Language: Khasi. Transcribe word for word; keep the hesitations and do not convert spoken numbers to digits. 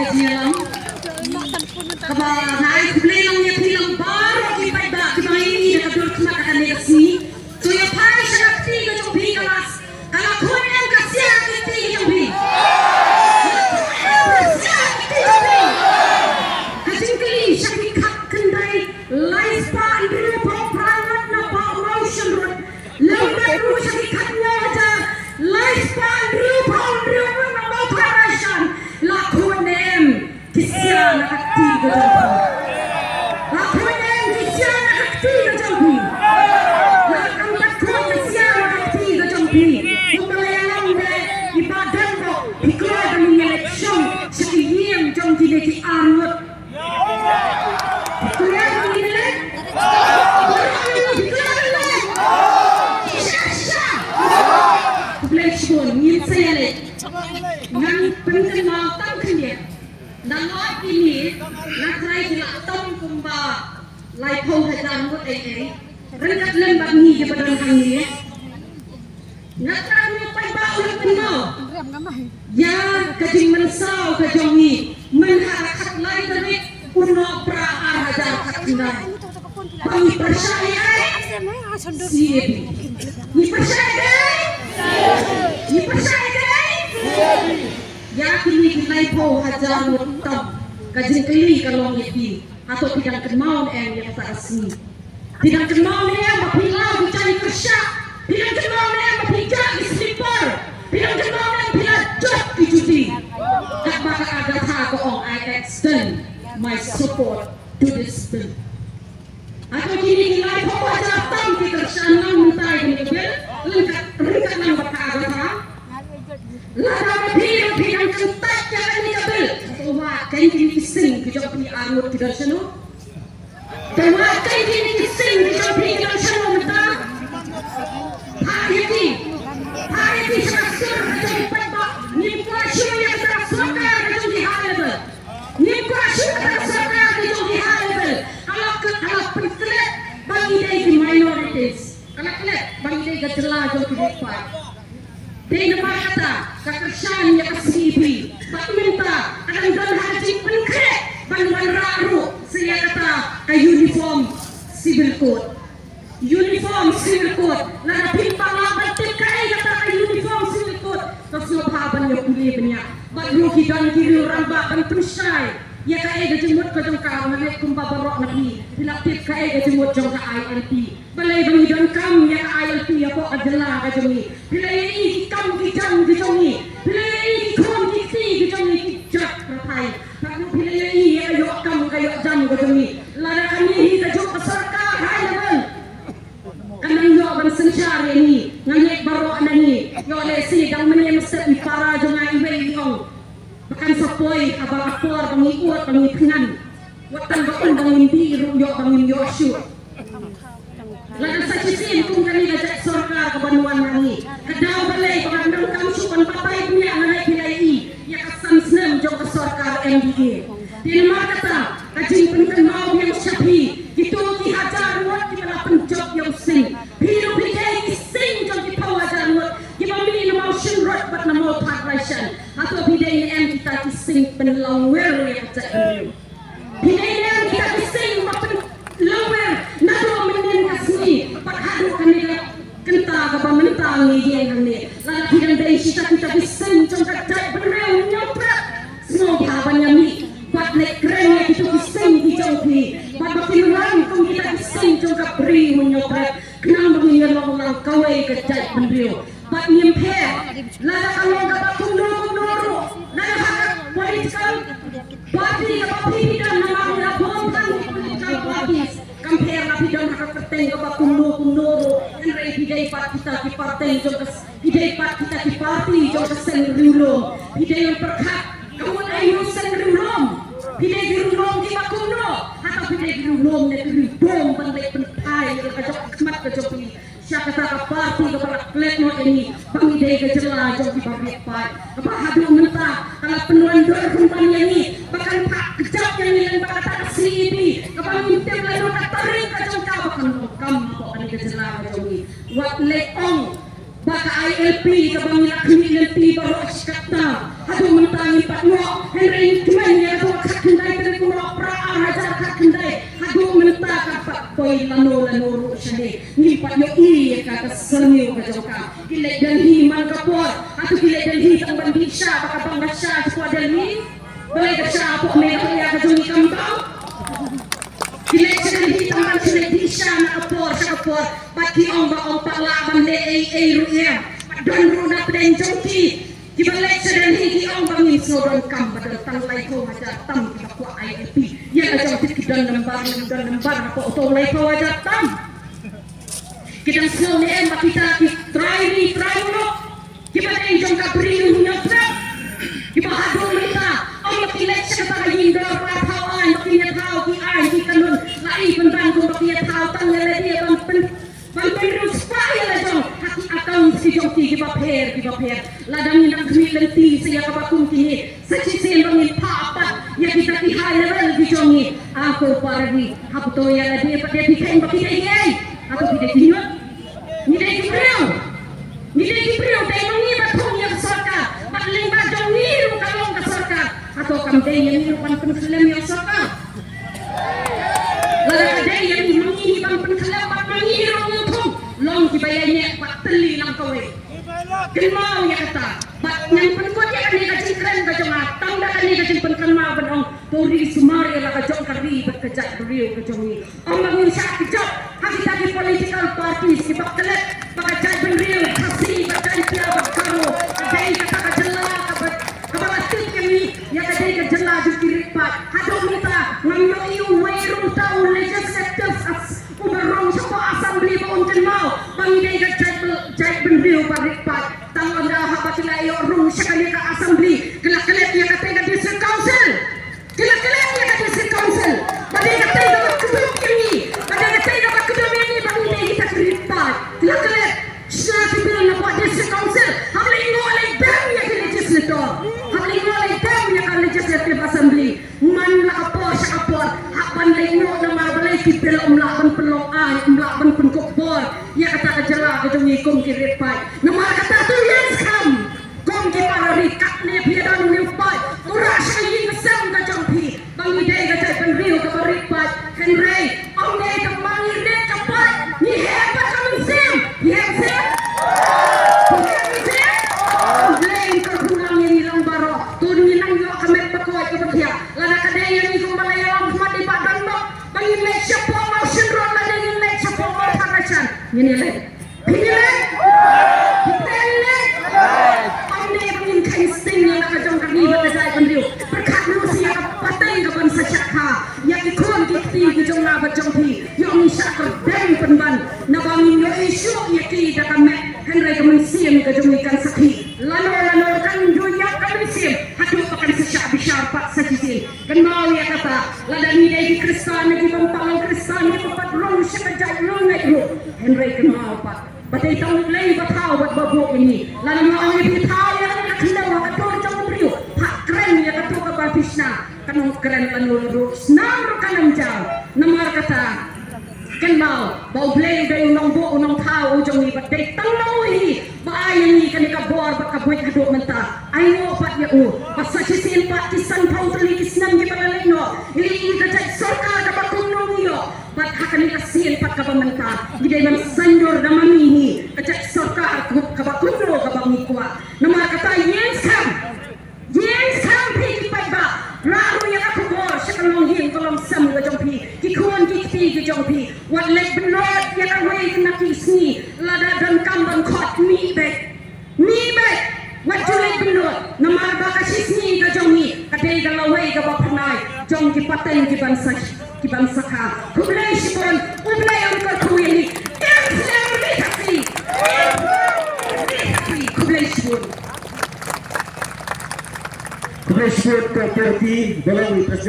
Ïalam. Kaba nga ai khublei lang ïa phi lang baroh ki paidbah kiba ngi ïa ka dur khmat ha kane ka sngi. To ïa phai sha ka kti ka jong phi ka las. Ka la khun em ka sia ka kti ka jong phi. Ka la khun em ka sia ka kti ka jong phi. Ka jingkylli sha ki khatkhyndai lai spah hynriewphew phra ngut na Mawshynrut. Lem bad ruh sha ki khatnïew hajar lai spah hynriewphew hynriew ngut na Mawthadraishan. La khun em ki sia na ka kti ka jong phi. La khun em ki sia na ka kti ka jong phi. La khun em ki sia na ka kti ka jong phi. Kumba la ïalam de i Bah Donbok, phi kloi ban ïaleit shong sha ki ïing jong kine ki arngut. Khublei shibun, ngin sa ïaleit. Ngan pynkynmaw tang khyndiat. Nalor kine, nga trai ki la tam kumba laiphew hajar ngut ei ei. Ryngkat lem bad ngi kiba don hangne. Nga trai u paidbah u la kynmaw ïa ka jingmynsaw ka jong ngi. Mynha ka khatlai tarik u Nohprah ar hajar khatkhyndai. Ba ngi pyrshah ïa ai C A B. Ngi pyrshah ïa ai. Ngi pyrshah ïa ai. Ïa kine ki laiphew hajar ngut tam. Ka jingkylli ka long ïa phi. Hato phi dang kynmaw ne em ïa kata ka sngi? Phi dang kynmaw ne em ba phi law ki jaiñ pyrshah? Phi dang kynmaw ne em ba phi jah ki slipper? Phi dang kynmaw ne em phi la jop ki juti? Katba ka Agatha ka ong, "I extend my support to this bill." Hato kine ki laiphew hajar tam ki kyrshan lang mynta ïa kane ka bill? Ryngkat, ryngkat lang bad ka Agatha. Lada ma phi ruh phi dang kyntait ïa kane ka bill, to wad kein kine ki sing ki jong phi arngut ki don shano? To wad kein kine ki sing ki jong phi ki don shano mynta? Phah ïa ki. Phah ïa ki sha ka sur ka jong ki paidbah. Ngim kwah shuh ïa kata ka sorkar ka jong ki high level. Ngim kwah shuh kata ka sorkar ka jong ki high level. Ka la, ka la pynklet ba ngi dei ki minorities. Ka la klet ba ngi dei ka jylla jong ki riewpaid. Dei namar kata ka kyrshan ïa ka C A B. Bad mynta ka dang don ha ka jingpynkhreh ban wanrah ruh sa ïa kata ka Uniform Civil Code. Uniform Civil Code, lada phim pat lah ban tip kaei kata ka Uniform Civil Code, to sngewbha ban ïa pule bniah. Bad ruh ki don ki riew rangbah ban pynshai ïa kaei ka jingmut ka jong ka, nga ngeit kumba baroh na phi phi la tip kaei ka jingmut jong ka I L P. Balei ba ngi donkam ïa ka I L P hapoh ka jylla ka jong ngi? Phi la ïohi ki kam ki jam ki jong ngi? Phi la ïohi ki khun ki kti ki jong ngi ki jot pyrthei? Bad ruh phi la ïohi ïa ka ïoh kam ka ïoh jam ka jong ngi? Lada kane hi ka juk ka sorkar high level, kan nang ïoh ban synshar ïa ngi. Nga ngeit baroh na ngi ïoh lehse dang mynne mynstep i para jong nga iwei i ong ba kan sa poi haba ka por ba ngi ud ba ngi thngan. Wat tang ba un ba ngim dih ruh ïoh ba ngim ïoh shuh. Lada sa shisien kum kane ka jait sorkar ka ban wan ha ngi, ka daw balei ba ngan donkam shuh ban batai bniah? Nga ngeit phi la ïohi ïa ka san snem jong ka sorkar M D A. Te namar kata ka jingpynkynmaw biang sha phi, kito ki hajar ngut kiba la pynjop ïa u sing. Phi ruh phi dei ki sing jong ki phew hajar ngut kiba mih na Mawshynrut bad na Mawthadraishan. Hato phi dei ne em kita ki sing pynlongwer ïa ka jaitbynriew? Phi dei ne em kita ki sing ba pynlongwer naduh mynnin ka sngi bad haduh kane ka kynta kaba mynta ngi ïeng hangne? Lada phi dang dei kita kita ki sing jong ka jaitbynriew Hynñiewtrep, sngewbha ban ïa mih bad leit kren ïa kito ki sing ki jong phi bad ba kin wan kum kita ki sing jong ka Bri Hynñiewtrep, khnang ba ngin ïa long lang kawei ka jaitbynriew. Bad ngim pher lada ka long kaba kumno kumno ruh, lada ha ka political party kaba phi phi don, namar ngi la bun tang ki political parties. Kam pher la phi don ha ka kyrteng kaba kumno kumno ruh, hynrei phi dei pat kita ki party jong ka, phi dei pat kita ki party jong ka seng riewlum. Phi dei ban pyrkhat ka mut aïu seng riewlum? Phi dei ki riewlum kiba kumno? Hato phi dei ki riewlum ne ki riewbom ban leit pynphai ïa ka jong khmat ka jong phi sha kata ka party kaba la klet noh ïa ngi ba ngi dei ka jylla jong kiba riewpaid, kaba haduh mynta ka la pynwandur pynban ïa ngi ba kan phah kjat ïa ngi lyngba kata ka C A B kaba ngim tip lano ka tarik ka jong ka ba kan long kam hapoh kane ka jylla ka jong ngi? Wat leit ong ba ka I L P kaba ngi la khmih lynti baroh shi katta, haduh mynta ngim pat ïoh, hynrei ngi kmen ïa Delhi, balei ka sha hapoh Meghalaya ka jong ngi kam don? Ki leit sha Delhi tang ban shu leit dih sha na ka por sha ka por, bad ki ong ba ym pat lah ban leh ei ei ruh ïa. Don ruh na pdeng jong ki, kiba leit sha Delhi ki ong ba ngim sngew donkam, ba don tang laiphew hajar tam kiba kwah I L P. Ïa la jong ki don number, don number hapoh uto u laiphew hajar tam. Ki dang sngew ne em ba kita ki trai ri trai muluk, kiba dei jong ka Bri u Hynñiewtrep, kiba haduh mynta ym ba ki leit sha kata ka ïing dorbar thaw aiñ, ba kin ïa thaw ki aiñ ki kanun, la i pynban kum ba ki ïa thaw tang ïa lade ban pyn, ban pynriewspah ïa la jong ha ki account ki jong ki kiba pher kiba pher. Lada ngin ym khmih lynti sa ïa kaba kum kine, sa shisien ba ngin phah pat ïa kita ki high level ki jong ngi. A ko para ri, hato ïa lade pat ïa phi kheiñ ba ki dei ei? Hato phi dei ki ñiut? Ngi dei ki briew. Ngi dei ki briew, dei ma ngi ba thung ïa ka sorkar. Bad lyngba jong ngi ruh ka long ka sorkar. Hato kam dei ïa ngi ruh ban pynkhyllem ïa ka sorkar? Lada ka dei ïa ngi ma ngi ban pynkhyllem bad ma ngi ruh ngi thung, long kiba ïaineh bad tylli lang kawei. Kynmaw ïa kata. Bad ngan pynkut ïa kane ka jingkren ka jong nga, tang da kane ka jingpynkynmaw ban ong, to ri sumar ïa la ka jong ka ri bad ka jaitbynriew ka jong ngi. Ym ba ngin shah kjop ha kita ki political parties kiba klet ba ka jaitbynriew Khasi bad Jaiñtia bad Garo ka dei kata ka jylla kaba, kaba la tip ïa ngi ïa ka dei ka jylla jong ki riewpaid. Haduh mynta ngam ïohi uwei ruh uta u legislative as-, uba rung shapoh assembly ba un kynmaw ba ngi dei ka jait-, jaitbynriew ba riewpaid. Tang ynda haba ki la ïoh rung sha kane ka assembly, ki la klet ïa kata ka district council. Ki la klet ïa ka district council. Ba dei kata kaba kdup ïa ngi. Ba dei kata kaba kdup ïa ngi ba ngi dei kita ki riewpaid. Ki la klet. Sha ki bill na ka district council. Hap leit noh leit bam ïa ki legislator. Hap leit noh leit bam ïa ka legislative assembly. Man la ka por sha ka por, hap ban leit noh namar balei ki bill ym lah ban pynlong aiñ, ym lah ban pynkup bor ïa kata ka jylla ka jong ngi kum ki riewpaid. Namar kata to ïeng skhem kum ki para ri, katne phi don u riewpaid, to rah sha ka ïing ka sem ka jong phi ba ngi dei ka jaitbynriew kaba riewpaid. Hynrei ym dei tang ba ngi rit ka paid, ngi heh bad ka mynsiem. Ngi heh mynsiem? Ngi heh mynsiem? Blei un kyrkhu lang ïa ngi lang baroh. To ngin nang ïoh ka met ba koit kaba thiah. Lada ka dei ïa ngi kumba la ïalam khmat i Bah Donbok ba ngin leit shapoh Mawshynrut, lada ngin leit shapoh Mawthadraishan, ngin ïaleit. Ngin ïaleit. Ngin ïaleit. Ym dei ba ngin kheiñ sting ïa la ka jong ka ri bad ka jaitbynriew. Pyrkhat ruh sa ïa ka pateng ka ban sa shah kha ïa ki khun ki kti ki jong nga bad jong phi. Ïoh ngi shah kyrdem pynban naba ngin ïohi shuh ïa ki da ka met, hynrei ka mynsiem ka jong ngi kan sakhi. Lano lano kan ju ïap ka mynsiem haduh ba kan sa shah bishar pat sa shisien. Kynmaw ïa kata, lada ngi dei ki Khristan ne ki bym pat long Khristan, ngi pat rung sha ka jaid rung ngai ruh. Hynrei kynmaw pat ba dei tang U Blei ba thaw bad ba buh ïa ngi. Lada nga ong ïa phi thaw ïa kane ka khyndew ha ka dur jong u briew, phah kren ïa kato kaba phi shna. Kan ym kren lano ruh, snam ruh kan ym jaw. Namar kata, kynmaw ba U Blei u dei u nongbuh u nongthaw u jong ngi, bad dei tang ma u hi ba ai ïa ngi kane ka bor bad ka buit haduh mynta. Ai nguh pat ïa u. Ba sa shisien pat ki sanphew tylli ki snem kiba la leit noh, ngi ïohi ka jait sorkar kaba kumno ngi ïoh. Bad ha kane ka sien pat kaba mynta ngi dei ban saiñdur da ma ngi hi ka jait sorkar kaba kumno kaba ngi kwah. Namar kata ïeng skhem. Ïeng skhem phi ki paidbah, rah ruh ïa ka khubor sha ka longïing ka longsem ka jong phi, ki khun ki kti ki jong phi. Wat leit bynrot ïa kawei na ki sngi, lada donkam ban khot mih beit. Mih beit, wat ju leit bynrot, namar ba ka shi sngi ka jong ngi ka dei ka lawei kaba phyrnai jong ki pateng ki ban sa, ki ban sa kha. Khublei shibun, U Blei un kyrkhu ïa ngi. Ïeng slem ri Khasi. Ri Khasi, khublei shibun. Khublei shibun Kong Dorothy, ba long i President.